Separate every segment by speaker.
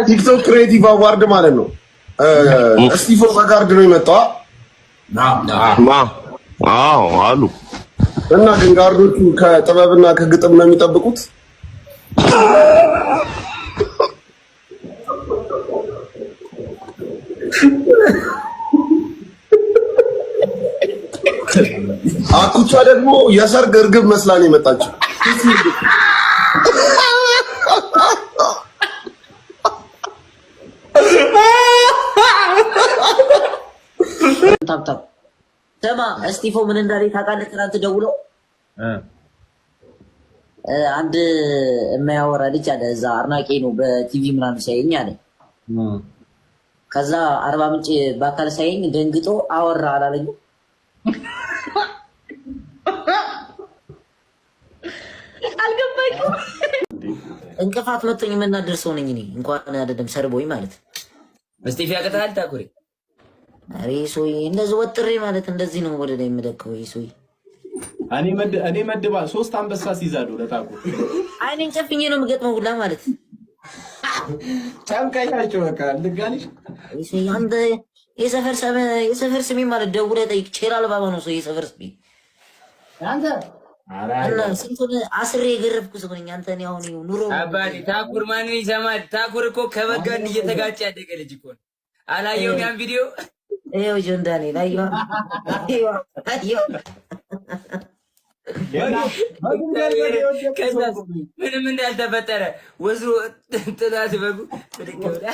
Speaker 1: TikTok Creative Award ማለት ነው። እስቲፎ በ guard ነው የመጣው።
Speaker 2: አዎ አሉ።
Speaker 1: እና ግን guard ኦቹ ከጥበብና ከግጥም ነው የሚጠብቁት። አኩቻ ደግሞ የሰርግ እርግብ መስላ ነው የመጣችው።
Speaker 3: Tap tap ስማ፣ እስጢፎ ምን እንዳለ ታውቃለህ? ትናንት ደውሎ አንድ የማያወራ ልጅ አለ እዛ አድናቂ ነው በቲቪ ምናምን ሲያየኝ አለ። ከዛ አርባ ምንጭ በአካል ሳየኝ ደንግጦ አወራ አላለኝም።
Speaker 4: አልገባኝም።
Speaker 3: እንቅፋት መቶኝ የምናደር ሰው ነኝ እኔ፣ እንኳን አይደለም ሰርቦኝ ማለት።
Speaker 5: እስጢፍ ያቅትሃል ታኩሪ?
Speaker 3: ኧረ ይሄ ሰውዬ እንደዚህ ወጥሬ ማለት እንደዚህ ነው ወደ ላይ የምለቀው። ይሄ ሰውዬ
Speaker 6: እኔ መድባ ሶስት አንበሳ ሲይዛሉ ለታኩር።
Speaker 3: አይኔን ጨፍኜ ነው የምገጥመው ሁላ ማለት።
Speaker 6: ጨምቀኛቸው በቃ ልጋልሽ።
Speaker 3: ይሄ ሰውዬ አንተ የሰፈር ስሜ ማለት ደውለህ ጠይቅ። ቼራ አልባባ ነው ሰው የሰፈር ስሜ።
Speaker 4: አንተ
Speaker 3: እና ስንቱን አስሬ የገረፍኩ ሰው ነኝ። አንተ እኔ አሁን ይኸው ኑሮ
Speaker 5: አባቴ ታኩር ማንን ይሰማል? ታኩር እኮ ከበግ ጋር እየተጋጨ ያደገ ልጅ እኮ ነው። አላየውም ያን ቪዲዮ?
Speaker 3: ይኸው ጆን ዳንኤል አየኸው? አየኸው?
Speaker 5: ከዛ ምንም እንዳልተፈጠረ ወዝሮ ጥላት በጉ ብድግ ብላ።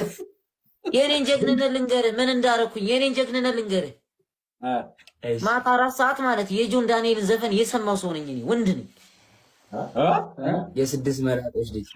Speaker 3: የኔን ጀግንነት ልንገርህ፣ ምን እንዳረኩኝ የኔን ጀግንነት ልንገርህ። ማታ 4 ሰዓት ማለት የጆን ዳንኤልን ዘፈን የሰማው ሰው ነኝ እኔ፣ ወንድ ነኝ።
Speaker 5: የስድስት መራጦች ልጅ።